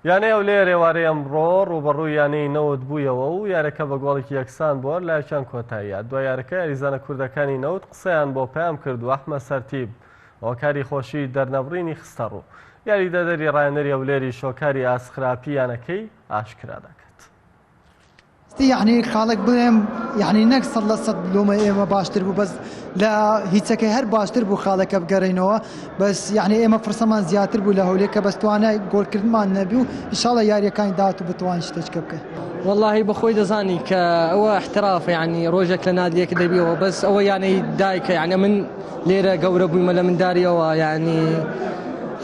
یانەی هەولێر ئێوارەی ئەمڕۆ ڕووبەڕووی یانەی نەوت بوویەوە و یارەکە بە گۆڵێکی یەکسان بۆ هەر لایەکیان کۆتایی هات. دوای یارەکە یاریزانە کوردەکانی نەوت قسەیان بۆ پەیام کرد و ئەحمەد سەرتیپ هۆکاری خۆشی دەرنەبڕینی خستەڕوو. یاریدەدەری ڕاهێنەری هەولێریش هۆکاری ئاست خراپی یانەکەی ئاشکرا دەکات. یەعنی خاڵێک بڵێم یەعنی نەک 100% لۆمە ئێمە باشتر بوو بەس لە هیچەکەی هەر باشتر بوو خاڵەکە بگەڕینەوە بەس یەعنی ئێمە فرسەمان زیاتر بوو لە هەولێر کە بەس توانای گۆڵکردنمان نەبوو ئینشاڵڵا یاریەکانی داهاتوو بتوانین شتێکە بکەین. وەڵاهی بەخۆی دەزانی کە ئەوە احترافە یعنی ڕۆژێک لە نادیەک دەبیەوە بەس ئەوە یانەی دایکە یعنی من لێرە گەورە بوویمە لە منداریەوە یعنی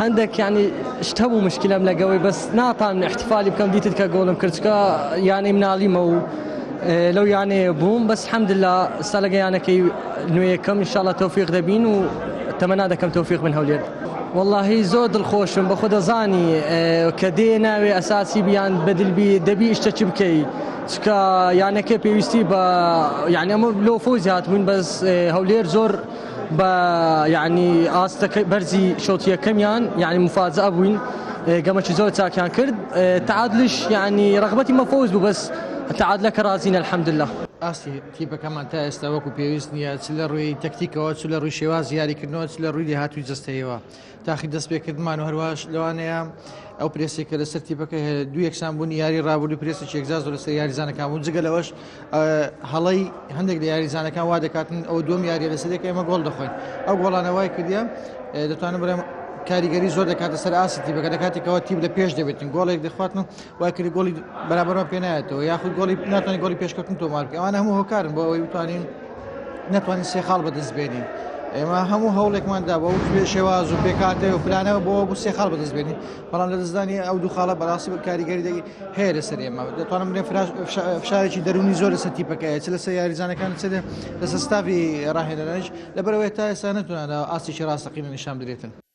هەندێک یعنی شت هەبوو مشکلەم لەگەوەی بەس ناتان احتفالی بکەم دیتت کە گۆڵم کرد چکە یانەی مناڵیمە و لەو یانەیە بووم بەس حەمدللا ئستا لەگە یانەکەی نوێیەکەم انشاءاللە تۆفیق دەبین و تەمەنا دەکەم تۆفیق بن هەولێر. واللهی زۆر دڵخۆشم بەخۆ دەزانی کە دێ ناوێ ئەساسی بیان بەدل بی دەبی ئیشتە چ بکەی چکە یانەکە پێویستی بە یعنی ئەمە لۆ فەوزی هاتبووین بەس هەولێر زۆر بە یعنی ئاستەکەی بەرزی شۆتی یەکەمیان یعنی مفاجئە بووین گەمەکی زۆر چاکیان کرد تعادلش یعنی ڕغبەتی مەفەوز بوو بەس تعادلەکە ڕازین الحمدلله. ئاستی تیپەکەمان تا ئێستا وەکو پێویست نییە چ لە ڕووی تەکتیکەوە چ لە ڕووی شێوازی یاریکردنەوە چ لە ڕووی لێهاتووی جەستەیەوە تاخی دەستپێکردمان و هەرواش لەوانەیە ئەو پرێسێک کە لەسەر تیپەکە هەیە دوو یەکسان بوونی یاری ڕابردوو پرێسێکی یەکجار زۆر لەسەر یاریزانەکان بوو جگە لەوەش هەڵەی هەندێک لە یاریزانەکان وا دەکاتن ئەو دووەم یاریە لەسەر یەک ئێمە گۆڵ دەخۆین ئەو گۆڵانە وای کردیە دەتوانم بڵێم کاریگەری زۆر دەکاتە سەر ئاستی تیپەکە دەکاتێکەوە تیپ لە پێش دەبێتن گۆڵێک دەخواتن و وای کرد گۆڵی بەرابەرمان پێنایەتەوە یاخود گۆڵی ناتوانین گۆڵی پێشکەوتن تۆمار بکەین ئەوانە هەموو هۆکارن بۆ ئەوەی بتوانین نەتوانین سێ خاڵ بەدەست بێنین ئێمە هەموو هەوڵێکمان دا بە شێواز و پێکاتە و پلانەوە بۆ بۆ سێ خاڵ بەدەست بێنین بەڵام لە دەستدانی ئەو دوو خاڵە بەڕاستی بە کاریگەری دەگی هەیە لەسەر ئێمە دەتوانم بڵێم فشارێکی دەروونی زۆر لەسەر تیپەکەیە چ لەسەر یاریزانەکان چ لەسەر ستافی ڕاهێنەرانیش لەبەرئەوەی تا ئێستا نەتوانرا ئاستێکی ڕاستەقینە نیشان بدرێتن.